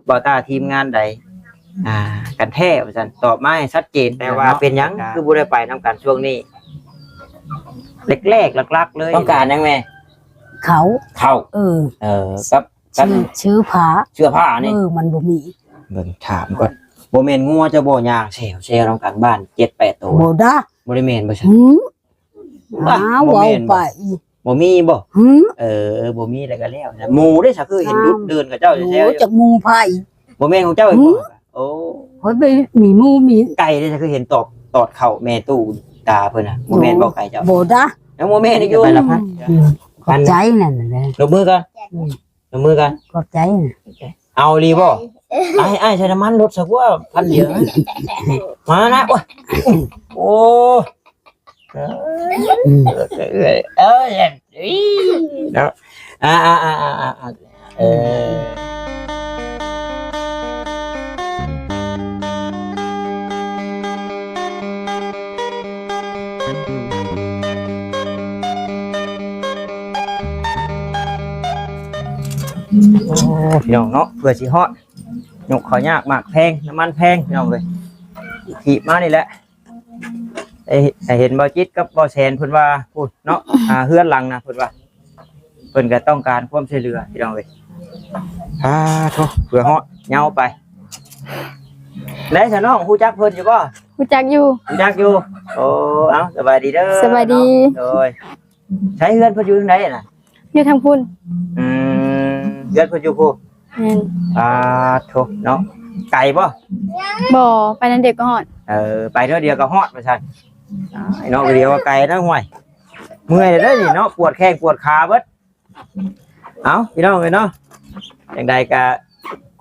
ບໍ່ຕາທີມງານໃດ ອ່າ ກັນແທ້ວ່າຊັ້ນ ຕອບມາໃຫ້ຊັດເຈນ. ແຕ່ວ່າເນາະ ເປັນຫຍັງຄືບໍ່ໄດ້ໄປນຳກັນຊ່ວງນີ້? ແລກໆ ຫຼັກໆ ເລີຍ ຕ້ອງການຫຍັງແມ່? ເຂົ້າ ເຂົ້າ ເອີ ເອີ ກັບ ກັບ ຊື້ ຊື້ຜ້າ ເສື້ອຜ້ານີ້ ເອີ ມັນບໍ່ມີ. ເບິ່ງຖາມກ່ອນ ບໍ່ແມ່ນງົວເຈົ້າບໍ່ຍ່າງແຊວໆ ນຳກັນບ້ານເຈັດແປດໂຕ? ບໍ່ດາ ບໍ່ໄດ້ແມ່ນບໍ່ຊັ້ນ? ຫື ອ້າວ ບໍ່ແມ່ນ ເວົ້າໄປ ບໍ່ມີບໍ່? ຫື ເອີ ບໍ່ມີແລ້ວກໍແລ້ວນະ. ໝູເດ້ ສະຄືເຫັນດຸດເດີນກັບເຈົ້າແຊວໆ ໂອ້ ຈັກໝູໃຜ? ບໍ່ແມ່ນຂອງເຈົ້າອີກບໍ່? ໂອ້ ຂ້ອຍໄປມີໝູມີ ໄກ່ເດ້ ສະຄືເຫັນຕອດ ຕອດເຂົ້າແມ່ຕູ້ຕາເພິ່ນນະ. ບໍ່ແມ່ນບໍ່ໄກ່ເຈົ້າ? ບໍ່ດາ ຍັງບໍ່ແມ່ນອີກຢູ່. ໄປລະພັດ ຂອບໃຈນັ້ນແຫຼະ. ລົງມືກ່ອນ ລົງມືກັນ ຂອບໃຈ. ເອົາອີ່ຫຼີບໍ່? ອ້າຍ ອ້າຍໃສ່ນ້ຳມັນລົດຊະກວ່າ ພັນດຽວນະ. ມານະ ໂອ້ຍ ໂອ້ ເອີ ເອີ ເອີ ເນາະ ອ່າ ອ່າ ເອີ ໂອ້ ພີ່ນ້ອງເນາະ ເພື່ອຊິຮອດ ຍົກເຂົ້າຍາກ ໝາກແພງ ນ້ຳມັນແພງ ພີ່ນ້ອງເອີຍ. ຖີບມານີ້ແຫຼະ ໄດ້ ໄດ້ເຫັນບ່າວຈິດກັບບ່າວແສນເພິ່ນວ່າ ພຸ້ນເນາະ ອ່າ ເຮືອນຫຼັງນະ ເພິ່ນວ່າ ເພິ່ນກໍຕ້ອງການຄວາມຊ່ວຍເຫຼືອ ພີ່ນ້ອງເອີຍ. ສາທຸ ເພື່ອຮອດ ເຍົາໄປ. ໄດ້ຊະນ້ອງ ຮູ້ຈັກເພິ່ນຢູ່ບໍ່? ຮູ້ຈັກຢູ່ ຮູ້ຈັກຢູ່. ໂອ້ ເອົາ ສະບາຍດີເດີ ສະບາຍດີ. ໂດຍ ໃຊ້ເຮືອນເພິ່ນຢູ່ທາງໃດນະ? ຢູ່ທາງພຸ້ນ. ອືມ ເຮືອນເພິ່ນຢູ່ພຸ້ນ. ແມ່ນ. ອ່າ ໂທ້ເນາະ ໄກບໍ່? ບໍ່ ໄປໜ້ອຍດຽວກໍຮອດ. ເອີ ໄປໜ້ອຍດຽວກໍຮອດວ່າຊັ້ນ. ອ້າຍເນາະ ດຽວກໍໄກນະ ຫ້ວຍ ເມື່ອຍເດີນີ້ເນາະ ປວດແຂ້ງປວດຂາເບິດ. ເອົ້າ ພີ່ນ້ອງເອີຍເນາະ ຈັ່ງໃດກໍ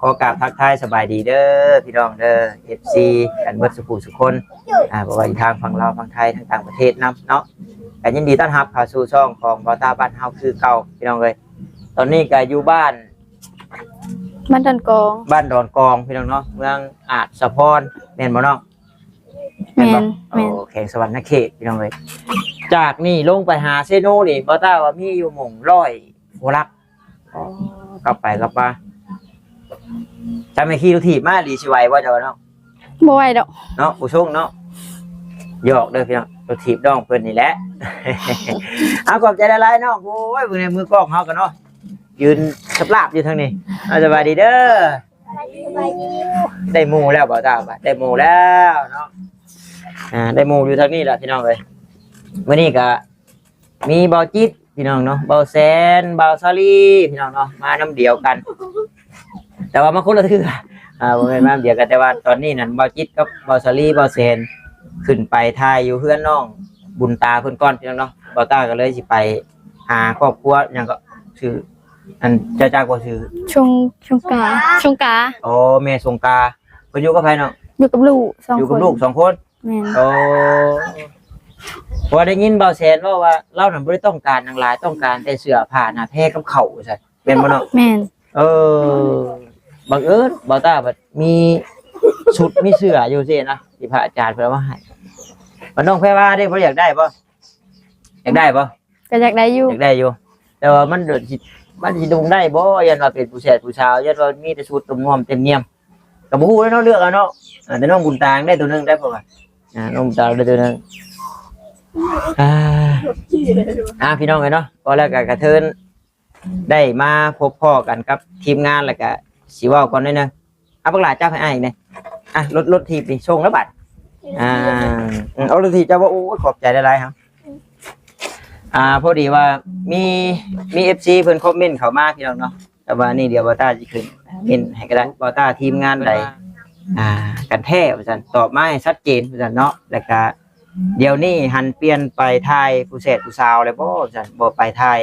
ຂໍກາບທັກທາຍສະບາຍດີເດີ ພີ່ນ້ອງເດີ ເອັຟຊີ ກັນເບິດສູ່ຜູ້ສູ່ຄົນ ອ່າ ບໍ່ວ່າຢູ່ທາງຝັ່ງລາວ ຝັ່ງໄທ ທາງຕ່າງປະເທດນຳເນາະ. ກໍຍິນດີຕ້ອນຮັບເຂົ້າສູ່ຊ່ອງຂອງບ່າວຕ້າບ້ານເຮົາຄືເກົ່າ ພີ່ນ້ອງເອີຍ. ຕອນນີ້ກໍຢູ່ບ້ານ ບ້ານດອນກອງ ບ້ານດອນກອງ ພີ່ນ້ອງເນາະ ເມືອງອາດສະພອນ ແມ່ນບໍ່ນ້ອງ? ແມ່ນ ແມ່ນບໍ່? ແມ່ນ. ໂອ້ ແຂວງສະຫວັນນະເຂດ ພີ່ນ້ອງເອີຍ. ຈາກນີ້ລົງໄປຫາເຊໂນນີ້ ບ່າວຕ້າວ່າມີຢູ່ໝ່ອງຮ້ອຍກວ່າຫຼັກ. ອໍ ກັບໄປກັບມາ ຈະແມ່ນຂີ່ລົດຖີບມາ ຫຼືຊິໄຫວບໍ່ເຈົ້າເນາະ? ບໍ່ໄຫວດອກເນາະ ຜູ້ຊົງເນາະ. ຫຍອກເດີພີ່ນ້ອງ ລົດຖີບນ້ອງເພິ່ນນີ້ແຫຼະ. ເອົາ ຂອບໃຈຫຼາຍໆນ້ອງ. ໂອ້ຍ ເບິ່ງໃນມືກ້ອງເຮົາກັນເນາະ ຢືນສະບລາບຢູ່ທາງນີ້. ເອົາ ສະບາຍດີເດີ. ໄດ້ໝູ່ແລ້ວ ບ່າວຕ້າ ໄດ້ໝູ່ແລ້ວເນາະ. ອ່າ ໄດ້ໝູ່ຢູ່ທາງນີ້ແຫຼະ ພີ່ນ້ອງເອີຍ. ມື້ນີ້ກະມີບ່າວຈິດ ພີ່ນ້ອງເນາະ ບ່າວແສນ ບ່າວສາລີ ພີ່ນ້ອງເນາະ ມານຳດຽວກັນ ແຕ່ວ່າມາຄົນລະເທື່ອ. ອ່າ ບໍ່ແມ່ນມານຳດຽວກັນ ແຕ່ວ່າຕອນນີ້ນັ້ນ ບ່າວຈິດກັບບ່າວສາລີ ບ່າວແສນ ຂຶ້ນໄປຖ່າຍຢູ່ເຮືອນນ້ອງບຸນຕາເພິ່ນກ່ອນ ພີ່ນ້ອງເນາະ. ບ່າວຕ້າກໍເລີຍຊິໄປຫາຄອບຄົວ ຫຍັງກໍ ຊື່ ອັນ ເຈົ້າຈັກບໍ່ຊື່? ຊົງ ຊົງກາ ຊົງກາ. ອໍ ແມ່ຊົງກາ. ເພິ່ນຢູ່ກັບໃຜນ້ອງ? ຢູ່ກັບລູກສອງ ຢູ່ກັບລູກສອງຄົນ. ແມ່ນ. ໂອ້ ເພາະວ່າໄດ້ຍິນບ່າວແສນເວົ້າວ່າ ລາວນັ້ນບໍ່ໄດ້ຕ້ອງການຫຍັງຫຼາຍ ຕ້ອງການແຕ່ເສື້ອຜ້າໜ້າແພກັບເຂົ້າວ່າຊັ້ນ ແມ່ນບໍ່ນ້ອງ? ແມ່ນ. ເອີ ບັງເອີນບ່າວຕ້າບັດມີຊຸດມີເສື້ອຢູ່ຊີ້ນະ ທີ່ພະອາຈານເພິ່ນເອົາມາໃຫ້. ບັດນ້ອງແພວາເດ້ ບໍ່ຢາກໄດ້ບໍ່? ຢາກໄດ້ບໍ່? ກໍຢາກໄດ້ຢູ່ ຢາກໄດ້ຢູ່ ແຕ່ວ່າມັນ ມັນຊິນຸ່ງໄດ້ບໍ່? ຢ້ານວ່າເປັນຜູ້ແສດຜູ້ສາວ ຢ້ານວ່າມີແຕ່ຊຸດໜວມໆເຕັມນຽມ ກໍບໍ່ຮູ້ເນາະ ເລືອກເອົາເນາະ. ອ່າ ແຕ່ນ້ອງບຸນຕາໄດ້ໂຕໜຶ່ງໄດ໋ ເພາະວ່າ ອ່າ ນ້ອງບຸນຕາໄດ້ໂຕໜຶ່ງ. ອ່າ ອ່າ ພີ່ນ້ອງເອີຍເນາະ ພໍແລ້ວກໍກະເທີນໄດ້ມາພົບພໍ້ກັນກັບທີມງານ ແລ້ວກໍຊິເວົ້າກ່ອນໜ້ອຍໜຶ່ງ. ອ່ະ ບັກຫຼ້າຈັບໃຫ້ອ້າຍອີກແດ່. ອ່ະ ລົດ ລົດຖີບນີ້ສົ່ງແລ້ວບັດ. ອ່າ ເອົາລົດຖີບເຈົ້າບໍ່? ໂອ້ຍ ຂອບໃຈຫຼາຍໆ ເຮົາ. ອ່າ ພໍດີວ່າມີ ມີເອັຟຊີເພິ່ນຄອມເມັນເຂົ້າມາ ພີ່ນ້ອງເນາະ. ແຕ່ວ່ານີ້ດຽວບ່າວຕ້າຊິຂຶ້ນເມັນໃຫ້ກໍໄດ້ ບ່າວຕ້າທີມງານໃດ ອ່າ ກັນແທ້ວ່າຊັ້ນ ຕອບມາໃຫ້ຊັດເຈນວ່າຊັ້ນເນາະ. ແລ້ວກະດຽວນີ້ຫັນປ່ຽນໄປຖ່າຍຜູ້ແສດຜູ້ສາວແລ້ວບໍ່ວ່າຊັ້ນ ບໍ່ໄປຖ່າຍ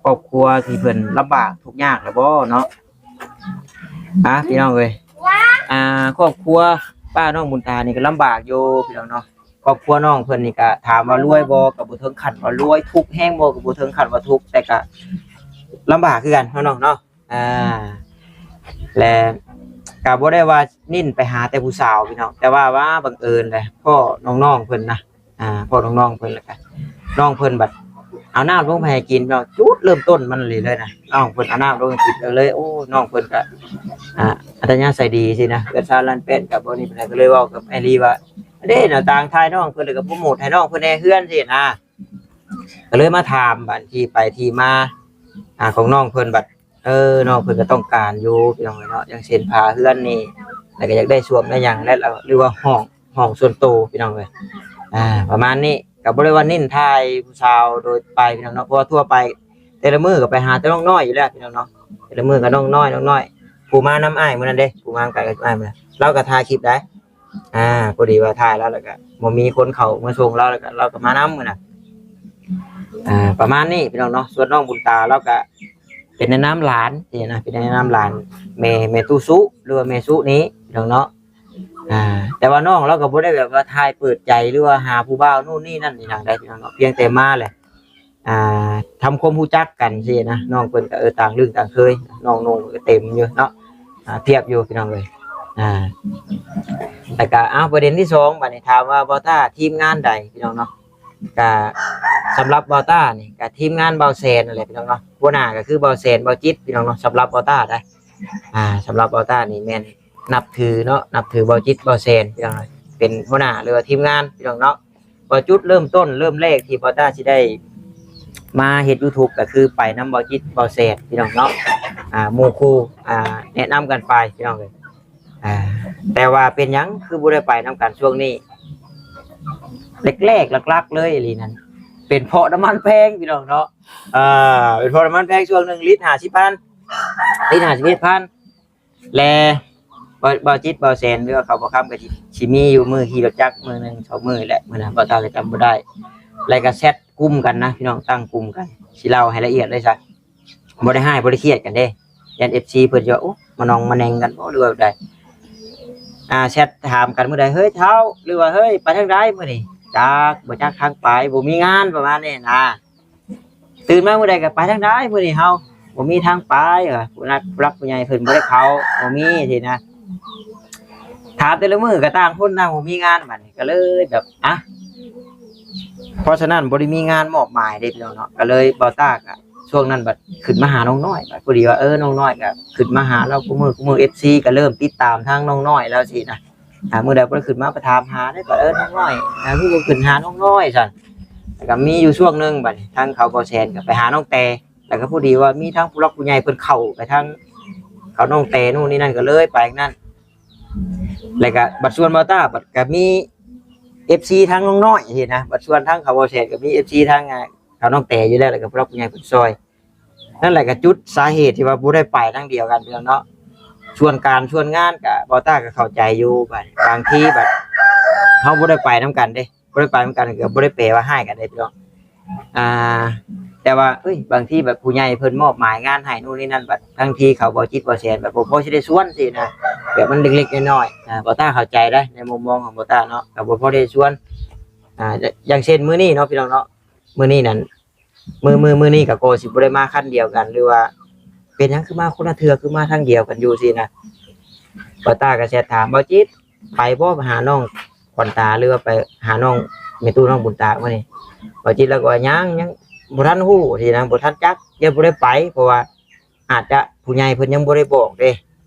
ຄອບຄົວທີ່ເພິ່ນລຳບາກທຸກຍາກແລ້ວບໍ່ເນາະ. ອ່າ ພີ່ນ້ອງເອີຍ ອ່າ ຄອບຄົວປ້ານ້ອງບຸນຕານີ້ກໍລຳບາກຢູ່ ພີ່ນ້ອງເນາະ. ຄອບຄົວນ້ອງເພິ່ນນີ້ກະຖາມວ່າລວຍບໍ່ ກະບໍ່ເຖິງຂັ້ນວ່າລວຍ ທຸກແຮງບໍ່ ກະບໍ່ເຖິງຂັ້ນວ່າທຸກ ແຕ່ກະລຳບາກຄືກັນເນາະນ້ອງເນາະ. ອ່າ ແລະ ກະບໍ່ໄດ້ວ່າເນັ້ນໄປຫາແຕ່ຜູ້ສາວ ພີ່ນ້ອງ ແຕ່ວ່າ ວ່າບັງເອີນແຫຼະ ພໍ້ນ້ອງໆເພິ່ນນະ ອ່າ ພໍ້ນ້ອງໆເພິ່ນ ແລ້ວກະນ້ອງເພິ່ນບັດເອົານ້ຳລົງໄປໃຫ້ກິນເນາະ. ຈຸດເລີ່ມຕົ້ນມັນເລີຍນະ ນ້ອງເພິ່ນເອົານ້ຳລົງໃຫ້ກິນເລີຍ. ໂອ້ ນ້ອງເພິ່ນກະ ອ່າ ຕະຍາໃສດີຊີ້ນະ ເຮືອນຊາວລ້ານແປດກໍບໍ່ນີ້ປານໃດ ກໍເລີຍເວົ້າກັບອ້າຍລີວ່າ ເດ້ ໜ້າຕ່າງຖ່າຍນ້ອງເພິ່ນ ແລ້ວກໍໂປຣໂມດໃຫ້ນ້ອງເພິ່ນແດ່ເຮືອນຊີ້ນະ ກໍເລີຍມາຖາມບັດທີ່ໄປທີ່ມາ ອ່າ ຂອງນ້ອງເພິ່ນບັດ ເອີ ນ້ອງເພິ່ນກໍຕ້ອງການຢູ່ພີ່ນ້ອງເອີຍເນາະ ຢ່າງເຊັ່ນຝາເຮືອນນີ້ ແລ້ວກໍຢາກໄດ້ຊວມໄດ້ຫຍັງ ແລະ ຫຼືວ່າຫ້ອງ ຫ້ອງສ່ວນໂຕພີ່ນ້ອງເອີຍ ອ່າ ປະມານນີ້ ກໍບໍ່ໄດ້ວ່າເນັ້ນຖ່າຍຜູ້ສາວໂດຍໄປພີ່ນ້ອງເນາະ ເພາະວ່າທົ່ວໄປແຕ່ລະມື້ກໍໄປຫາແຕ່ນ້ອງນ້ອຍຢູ່ແລ້ວພີ່ນ້ອງເນາະ ແຕ່ລະມື້ກໍນ້ອງນ້ອຍ ນ້ອງນ້ອຍ ຜູ້ມານຳອ້າຍມື້ນັ້ນເດ້ ຜູ້ມານຳກັນກັບອ້າຍມື້ນັ້ນ ລາວກໍຖ່າຍຄລິບໄດ້ ອ່າ ພໍດີວ່າຖ່າຍລາວ ແລ້ວກໍບໍ່ມີຄົນເຂົ້າມາສົ່ງລາວ ແລ້ວກໍລາວກໍມານຳມື້ນັ້ນ ອ່າ ປະມານນີ້ພີ່ນ້ອງເນາະ ສ່ວນນ້ອງບຸນຕາລາວກໍເປັນໃນນາມຫຼານຊີ້ນະ ເປັນໃນນາມຫຼານແມ່ ແມ່ຕູ້ສຸ ຫຼືວ່າແມ່ສຸນີ້ພີ່ນ້ອງເນາະ ອ່າ ແຕ່ວ່ານ້ອງລາວກໍບໍ່ໄດ້ແບບວ່າຖ່າຍເປີດໃຈ ຫຼືວ່າຫາຜູ້ບ່າວໂນ່ນນີ້ນັ້ນອີ່ຫຍັງໃດພີ່ນ້ອງເນາະ ພຽງແຕ່ມາແຫຼະ ອ່າ ທຳຄວາມຮູ້ຈັກກັນຊີ້ນະ ນ້ອງເພິ່ນກໍ ເອີ ຕ່າງລຶ້ງຕ່າງເຄີຍ ນ້ອງໆກໍເຕັມຢູ່ເນາະ ອ່າ ພຽບຢູ່ພີ່ນ້ອງເອີຍ ອ່າ ແລ້ວກໍ ເອົາ ປະເດັນທີສອງ ບາດນີ້ຖາມວ່າ ບ່າວຕ້າ ທີມງານໃດພີ່ນ້ອງເນາະ ກະສຳລັບບ່າວຕ້ານີ້ກະທີມງານບ່າວແສນນັ້ນແຫຼະພີ່ນ້ອງເນາະ ຫົວໜ້າກໍຄືບ່າວແສນ ບ່າວຈິດພີ່ນ້ອງເນາະ ສຳລັບບ່າວຕ້າໄດ໋ ອ່າ ສຳລັບບ່າວຕ້ານີ້ແມ່ນນັບຖືເນາະ ນັບຖືບ່າວຈິດ ບ່າວແສນພີ່ນ້ອງ ເປັນຫົວໜ້າ ຫຼືວ່າທີມງານພີ່ນ້ອງເນາະ ວ່າຈຸດເລີ່ມຕົ້ນເລີ່ມແລກທີ່ບ່າວຕ້າຊິໄດ້ມາເຮັດ YouTube ກໍຄືໄປນຳບ່າວຈິດ ບ່າວແສນພີ່ນ້ອງເນາະ ອ່າ ໝູ່ຄູ່ ອ່າ ແນະນຳກັນໄປພີ່ນ້ອງເອີຍ ອ່າ ແຕ່ວ່າເປັນຫຍັງຄືບໍ່ໄດ້ໄປນຳກັນຊ່ວງນີ້ ແລກໆ ຫຼັກໆ ເລີຍອີ່ຫຼີນັ້ນ ເປັນເພາະນ້ຳມັນແພງພີ່ນ້ອງເນາະ ເອີ ເປັນເພາະນ້ຳມັນແພງ ຊ່ວງໜຶ່ງລິດຫ້າສິບພັນ ລິດຫ້າສິບເອັດພັນ ແລະ ບ່າວ ບ່າວຈິດ ບ່າວແສນ ຫຼືວ່າເຂົາບໍ່ຄຳກໍຊິ ຊິມີຢູ່ມື້ຂີ່ລົດຈັກມື້ໜຶ່ງສອງມື້ແຫຼະ ມື້ນັ້ນບ່າວຕ້າກໍຈຳບໍ່ໄດ້ ແລ້ວກໍແຊັດກຸ່ມກັນນະພີ່ນ້ອງ ຕັ້ງກຸ່ມກັນ ຊິເລົ່າໃຫ້ລະອຽດເລີຍຊະ ບໍ່ໄດ້ຮ້າຍບໍ່ໄດ້ຄຽດກັນເດ້ ຢ້ານເອັຟຊີເພິ່ນຈະ ໂອ້ ມານອງມາແນງກັນບໍ່ ຫຼືວ່າແບບໃດ ອ່າ ແຊັດຖາມກັນມື້ໃດ ເຮີ້ຍທ້າວ ຫຼືວ່າ ເຮີ້ຍ ໄປທາງໃດມື້ນີ້ ຈັກ ບໍ່ຈັກທາງໄປ ບໍ່ມີງານ ປະມານນີ້ນະ ຕື່ນມາມື້ໃດກໍໄປທາງໃດມື້ນີ້ເຮົາ ບໍ່ມີທາງໄປວ່າ ຜູ້ຫຼັກ ຜູ້ຫຼັກຜູ້ໃຫຍ່ເພິ່ນບໍ່ໄດ້ເຂົ້າ ບໍ່ມີຊີ້ນະ ຖາມແຕ່ລະມື້ກໍຕ່າງຄົນຕ່າງບໍ່ມີງານ ບາດນີ້ກໍເລີຍແບບ ອ່ະ ເພາະສະນັ້ນບໍ່ໄດ້ມີງານມອບໝາຍເດ້ພີ່ນ້ອງເນາະ ກໍເລີຍບ່າວຕ້າກໍ ຊ່ວງນັ້ນບັດຂຶ້ນມາຫານ້ອງນ້ອຍ ບັດພໍດີວ່າ ເອີ ນ້ອງນ້ອຍກໍຂຶ້ນມາຫາລາວຄູ່ມື້ ຄູ່ມື້ ເອັຟຊີກໍເລີ່ມຕິດຕາມທາງນ້ອງນ້ອຍແລ້ວຊີ້ນະ ອ່າ ມື້ໃດບໍ່ໄດ້ຂຶ້ນມາໄປຖາມຫາເດ້ ກໍ ເອີ ນ້ອງນ້ອຍ ອ່າ ຄືບໍ່ຂຶ້ນຫານ້ອງນ້ອຍຊັ້ນ ແລ້ວກໍມີຢູ່ຊ່ວງໜຶ່ງ ບັດນີ້ທາງເຂົາບໍ່ແສນກໍໄປຫານ້ອງແຕ່ ແລ້ວກໍພໍດີວ່າມີທາງຜູ້ຫຼັກຜູ້ໃຫຍ່ເພິ່ນເຂົ້າໄປທາງເຂົານ້ອງແຕ່ ໂນ່ນນີ້ນັ້ນ ກໍເລີຍໄປນັ້ນ ແລ້ວກໍບັດສ່ວນບ່າວຕ້າ ບັດກໍມີເອັຟຊີທາງນ້ອງນ້ອຍຊີ້ນະ ບັດສ່ວນທາງເຂົາບໍ່ແສນກໍມີເອັຟຊີທາງ ອ່າ ເຂົານ້ອງແຕ່ຢູ່ແລ້ວ ແລ້ວກໍຜູ້ຫຼັກຜູ້ໃຫຍ່ເພິ່ນຊ່ອຍ ນັ້ນແຫຼະກໍຈຸດສາເຫດທີ່ວ່າບໍ່ໄດ້ໄປທາງດຽວກັນພີ່ນ້ອງເນາະ ສ່ວນການສ່ວນງານກໍ ບ່າວຕ້າກໍເຂົ້າໃຈຢູ່ ບາດ ບາງທີບັດເຮົາບໍ່ໄດ້ໄປນຳກັນເດ້ ບໍ່ໄດ້ໄປນຳກັນກໍບໍ່ໄດ້ແປວ່າຮ້າຍກັນເດ້ພີ່ນ້ອງ ອ່າ ແຕ່ວ່າ ເອີຍ ບາງທີແບບຜູ້ໃຫຍ່ເພິ່ນມອບໝາຍງານໃຫ້ໂນ່ນນີ້ນັ້ນ ບັດທັງທີ່ເຂົາບໍ່ຈິດບໍ່ແສນ ແບບບໍ່ພໍຊິໄດ້ຊວນຊີ້ນະ ແບບມັນເລັກໆນ້ອຍໆ ອ່າ ບ່າວຕ້າເຂົ້າໃຈໄດ໋ ໃນມຸມມອງຂອງບ່າວຕ້າເນາະ ກໍບໍ່ພໍໄດ້ຊວນ ອ່າ ຢ່າງເຊັ່ນມື້ນີ້ເນາະ ພີ່ນ້ອງເນາະ ມື້ນີ້ນັ້ນ ມື້ ມື້ ມື້ນີ້ກໍ ກໍຊິບໍ່ໄດ້ມາຄັນດຽວກັນ ຫຼືວ່າເປັນຫຍັງຄືມາຄົນລະເທື່ອ ຄືມາທາງດຽວກັນຢູ່ຊີ້ນະ ບ່າວຕ້າກໍແຊັດຖາມ ບ່າວຈິດ ໄປບໍ່ ໄປຫານ້ອງຂວັນຕາ ຫຼືວ່າໄປຫານ້ອງແມ່ຕູ້ ນ້ອງບຸນຕາມື້ນີ້ ບ່າວຈິດລາວກໍວ່າ ຍັງ ຍັງບໍ່ທັນຮູ້ຊີ້ນະ ບໍ່ທັນຈັກ ຍັງບໍ່ໄດ້ໄປ ເພາະວ່າອາດຈະຜູ້ໃຫຍ່ເພິ່ນຍັງບໍ່ໄດ້ບອກເດ້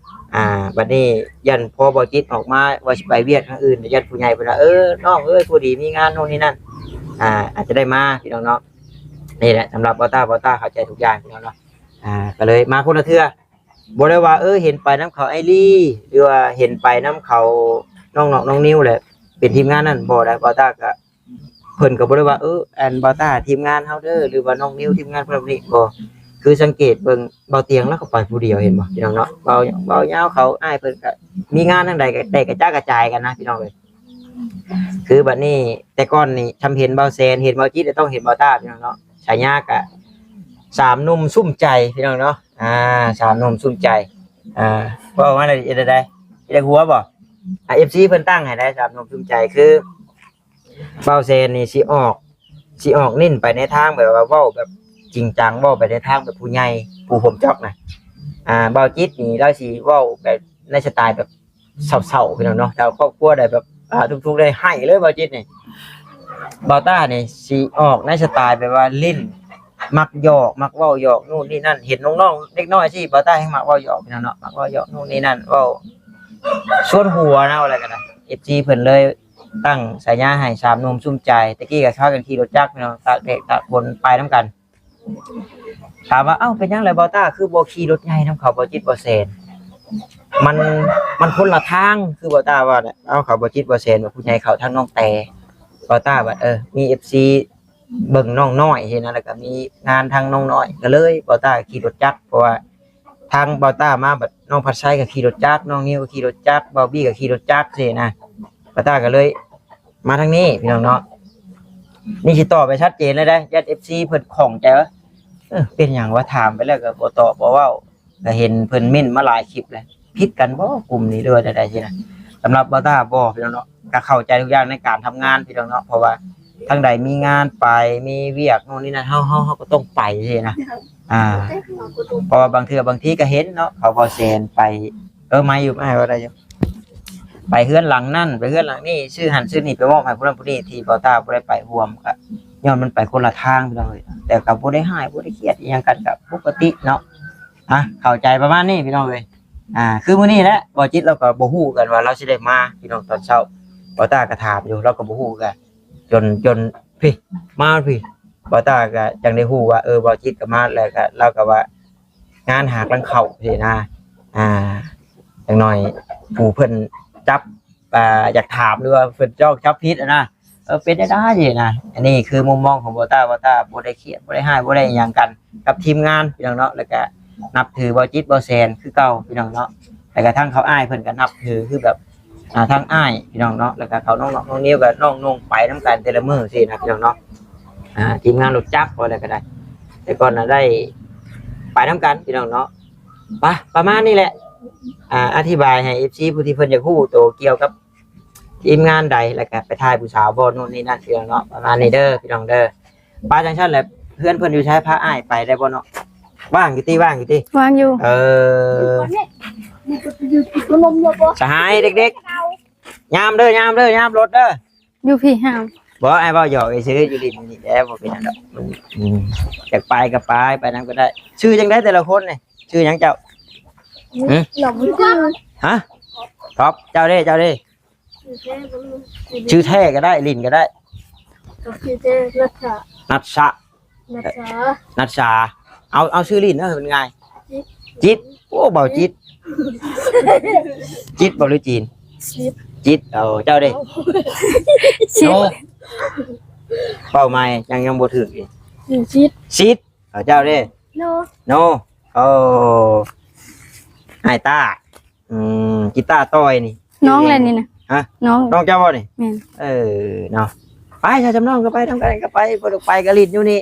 ອ່າ ບັດນີ້ຢ້ານພໍບ່າວຈິດອອກມາວ່າຊິໄປວຽກທາງອື່ນ ຢ້ານຜູ້ໃຫຍ່ເພິ່ນວ່າ ເອີ ນ້ອງເອີຍ ພໍດີມີງານໂນ່ນນີ້ນັ້ນ ອ່າ ອາດຈະໄດ້ມາພີ່ນ້ອງເນາະ ນີ້ແຫຼະ ສຳລັບບ່າວຕ້າ ບ່າວຕ້າເຂົ້າໃຈທຸກຢ່າງພີ່ນ້ອງເນາະ ອ່າ ກໍເລີຍມາຄົນລະເທື່ອ ບໍ່ໄດ້ວ່າ ເອີ ເຫັນໄປນຳເຂົາອ້າຍລີ ຫຼືວ່າເຫັນໄປນຳເຂົານ້ອງນອກ ນ້ອງນິວ ແຫຼະ ເປັນທີມງານນັ້ນ ບໍ່ໄດ້ ບ່າວຕ້າກໍ ເພິ່ນກໍບໍ່ໄດ້ວ່າ ເອີ ອັນ ບ່າວຕ້າທີມງານເຮົາເດີ ຫຼືວ່ານ້ອງນິວທີມງານເພິ່ນນີ້ ບໍ່ ຄືສັງເກດເບິ່ງ ບ່າວຕຽງລາວກໍໄປຜູ້ດຽວ ເຫັນບໍ່ພີ່ນ້ອງເນາະ ເວົ້າ ເວົ້າຍາວ ເຂົາອ້າຍເພິ່ນກໍມີງານທາງໃດກໍແຕກກະຈາຍກະຈາຍກັນນະພີ່ນ້ອງເອີຍ ຄືບັດນີ້ ແຕ່ກ່ອນນີ້ ຊ່ຳເຫັນບ່າວແສນ ເຫັນບ່າວຈິດ ຕ້ອງເຫັນບ່າວຕ້າພີ່ນ້ອງເນາະ ສາຍາກະ ສາມໜຸ່ມສຸ້ມໃຈພີ່ນ້ອງເນາະ ອ່າ ສາມໜຸ່ມສຸ້ມໃຈ ອ່າ ເວົ້າມາແລ້ວເຮັດໃດ ເຮັດໃດ ຢາກຫົວບໍ່ ອ່າ ເອັຟຊີເພິ່ນຕັ້ງໃຫ້ໄດ໋ ສາມໜຸ່ມສຸ້ມໃຈ ຄື ບ່າວແສນນີ້ຊິອອກ ຊິອອກເນັ້ນໄປໃນທາງແບບວ່າເວົ້າແບບຈິງຈັງ ເວົ້າໄປໃນທາງແບບຜູ້ໃຫຍ່ ຜູ້ໂຮມຈອກນະ ອ່າ ບ່າວຈິດນີ້ລາວຊິເວົ້າແບບໃນສະໄຕແບບເສົ້າໆ ພີ່ນ້ອງເນາະ ຖ້າຄອບຄົວໃດແບບ ອ່າ ທຸກໆ ໄດ້ໄຫ້ເລີຍ ບ່າວຈິດນີ້ ບ່າວຕ້ານີ້ຊິອອກໃນສະໄຕແບບວ່າຫຼິ້ນ ມັກຫຍອກ ມັກເວົ້າຫຍອກໂນ່ນນີ້ນັ້ນ ເຫັນນ້ອງໆ ເດັກນ້ອຍຊີ້ ບ່າວຕ້າແຮ່ງມັກເວົ້າຫຍອກ ພີ່ນ້ອງເນາະ ມັກເວົ້າຫຍອກໂນ່ນນີ້ນັ້ນ ເວົ້າ ສ່ວນຫົວນະ ວ່າແລ້ວກໍໄດ້ ເອັຟຊີ ເພິ່ນເລີຍຕັ້ງສາຍາໃຫ້ ສາມໜຸ່ມສຸມໃຈ. ແຕ່ກີ້ກໍພາກັນຂີ່ລົດຈັກ ພີ່ນ້ອງ ຕາກແດດຕາກຝົນໄປນຳກັນ. ຖາມວ່າ ເອົ້າ ເປັນຫຍັງລະບ່າວຕ້າ ຄືບໍ່ຂີ່ລົດໃຫຍ່ນຳເຂົາ ບ່າວຈິດ ບ່າວແສນ? ມັນ ມັນຄົນລະທາງ ຄືບ່າວຕ້າວ່າແຫຼະ. ເອົ້າ ເຂົາບ່າວຈິດ ບ່າວແສນ ແບບຜູ້ໃຫຍ່ເຂົາທາງນ້ອງແຕ ບ່າວຕ້າບັດ ເອີ ມີເອັຟຊີເບິ່ງນ້ອງນ້ອຍຊີ້ນະ ແລ້ວກໍມີງານທາງນ້ອງນ້ອຍ ກໍເລີຍບ່າວຕ້າຂີ່ລົດຈັກ ເພາະວ່າທາງບ່າວຕ້າມາບັດ ນ້ອງພັດໄຊກໍຂີ່ລົດຈັກ ນ້ອງນິວກໍຂີ່ລົດຈັກ ບ່າວບີກໍຂີ່ລົດຈັກຊີ້ນະ. ບ່າວຕ້າກໍເລີຍມາທາງນີ້ ພີ່ນ້ອງເນາະ. ນີ້ຊິຕອບໃຫ້ຊັດເຈນເລີຍເດ້ ຢ້ານເອັຟຊີເພິ່ນຂ້ອງໃຈວ່າ ເອີ ເປັນຫຍັງວະ ຖາມໄປແລ້ວກໍບໍ່ຕອບບໍ່ເວົ້າ. ກໍເຫັນເພິ່ນເມັ້ນມາຫຼາຍຄລິບແລ້ວ ຜິດກັນບໍ່ກຸ່ມນີ້ ຫຼືວ່າແນວໃດຊີ້ນະ. ສຳລັບບ່າວຕ້າບໍ່ ພີ່ນ້ອງເນາະ ກໍເຂົ້າໃຈທຸກຢ່າງໃນການທຳງານ ພີ່ນ້ອງເນາະ ເພາະວ່າທາງໃດມີງານໄປ ມີວຽກໂນ່ນນີ້ນັ້ນ ເຮົາ ເຮົາ ເຮົາກໍຕ້ອງໄປຊີ້ນະ. ອ່າ ເພາະວ່າບາງເທື່ອບາງທີກໍເຫັນເນາະ ເຂົາບໍ່ແຊນໄປ ເອີ ໄມຢູ່ ອ້າຍເວົ້າໄດ້ຢູ່ ໄປເຮືອນຫຼັງນັ້ນ ໄປເຮືອນຫຼັງນີ້ ຊື້ຫັ້ນຊື້ນີ້ ໄປມອບໃຫ້ຜູ້ນັ້ນຜູ້ນີ້ ທີ່ບ່າວຕ້າບໍ່ໄດ້ໄປຮ່ວມ ກໍຍ້ອນມັນໄປຄົນລະທາງ ພີ່ນ້ອງເອີຍ. ແຕ່ກໍບໍ່ໄດ້ຮ້າຍ ບໍ່ໄດ້ຄຽດອີ່ຫຍັງກັນ ກໍປົກກະຕິເນາະ. ອ່ະ ເຂົ້າໃຈປະມານນີ້ ພີ່ນ້ອງເອີຍ. ອ່າ ຄືມື້ນີ້ແຫຼະ ບ່າວຈິດລາວກໍບໍ່ຮູ້ກັນວ່າລາວຊິໄດ້ມາ ພີ່ນ້ອງ. ຕອນເຊົ້າບ່າວຕ້າກໍຖາມຢູ່ ລາວກໍບໍ່ຮູ້ຄືກັນ ຈົນ ຈົນພີ້ ມາພີ້ ບ່າວຕ້າກໍຈັ່ງໄດ້ຮູ້ວ່າ ເອີ ບ່າວຈິດກໍມາ ແລ້ວກໍລາວກໍວ່າງານຫາກລັງເຂົ້າຊີ້ນະ. ອ່າ ຈັກໜ້ອຍຜູ້ເພິ່ນຈັບ ອ່າ ຢາກຖາມ ຫຼືວ່າເພິ່ນຈ້ອງຈັບຜິດຫັ້ນນະ ເອີ ເປັນໄດ້ຊີ້ນະ. ອັນນີ້ຄືມຸມມອງຂອງບ່າວຕ້າ ບ່າວຕ້າບໍ່ໄດ້ຄຽດ ບໍ່ໄດ້ຮ້າຍ ບໍ່ໄດ້ຫຍັງກັນກັບທີມງານ ພີ່ນ້ອງເນາະ. ແລ້ວກະນັບຖືບ່າວຈິດ ບ່າວແສນຄືເກົ່າ ພີ່ນ້ອງເນາະ. ແລ້ວກະທາງເຂົາອ້າຍເພິ່ນກະນັບຖື ຄືແບບ ອ່າ ທາງອ້າຍ ພີ່ນ້ອງເນາະ. ແລ້ວກະເຂົານ້ອງໆ ນ້ອງນິວກະນ້ອງນຸ່ງໄປນຳກັນແຕ່ລະມື້ຊີ້ນະ ພີ່ນ້ອງເນາະ. ອ່າ ທີມງານລົດຈັກ ວ່າແລ້ວກະໄດ້ ແຕ່ກ່ອນນະໄດ້ໄປນຳກັນ ພີ່ນ້ອງເນາະ. ປະ ປະມານນີ້ແຫຼະ. ອ່າ ອະທິບາຍໃຫ້ເອັຟຊີຜູ້ທີ່ເພິ່ນຢາກຮູ້ໂຕກ່ຽວກັບທີມງານໃດ ແລ້ວກະໄປຖ່າຍຜູ້ສາວບໍ່ ໂນ່ນນີ້ນັ້ນ ພີ່ນ້ອງເນາະ. ປະມານນີ້ເດີ ພີ່ນ້ອງເດີ. ປະ ຈັ່ງຊັ້ນແຫຼະ ເຮືອນເພິ່ນຢູ່ໃສ ພາອ້າຍໄປໄດ້ບໍ່ເນາະ? ວ່າງຢູ່ຕິ ວ່າງຢູ່ຕິ ວ່າງຢູ່. ເອີ ສະຫາຍເດັກໆ ຍາມເດີ ຍາມເດີ ຍາມລົດເດີ. ຢູ່ພີ້ຫາມ ບໍ່ ອ້າຍເວົ້າຫຍອກຊື່ໆ ຢູ່ຫຼິ້ນຢູ່ນີ້ແຫຼະ ບໍ່ເປັນຫຍັງດອກ. ມັນ ອືມ ຢາກໄປກໍໄປ ໄປນຳກໍໄດ້. ຊື່ຈັ່ງໃດແຕ່ລະຄົນນີ້? ຊື່ຫຍັງເຈົ້າ? ຫຶ? ຮະ? ທັອບ. ເຈົ້າເດ້ ເຈົ້າເດ້? ຊື່ແທ້ກໍໄດ້ ຫຼິ້ນກໍໄດ້. ຊື່ແທ້ ນັດຊະ ນັດຊະ ນັດຊາ ນັດຊາ. ເອົາ ເອົາຊື່ຫຼິ້ນເນາະ ໃຫ້ມັນງ່າຍ. ຈິດ ໂອ້ ເບົາຈິດ ຈິດບໍ່ ຫຼື ຈີນ? ຈິດ ເອົາ. ເຈົ້າເດ້? ຊິດ ໂອ້ ເປົ້າໝາຍຍັງ ຍັງບໍ່ຖືກອີກ. ຊິດ ຊິດ. ເອົາ ເຈົ້າເດ້? ໂນ ໂນ. ໂອ້ ອ້າຍຕ້າ. ອືມ ກີຕາຕ່ອຍນີ້ ນ້ອງແຫຼະນີ້ນະ. ຮະ? ນ້ອງ ນ້ອງເຈົ້າບໍ່ນີ້? ແມ່ນ. ເອີ ເນາະ ໄປຊະ ຈຳນ້ອງກໍໄປນຳກັນ ກໍໄປ ບໍ່ໄດ້ໄປກໍຫຼິ້ນຢູ່ນີ້.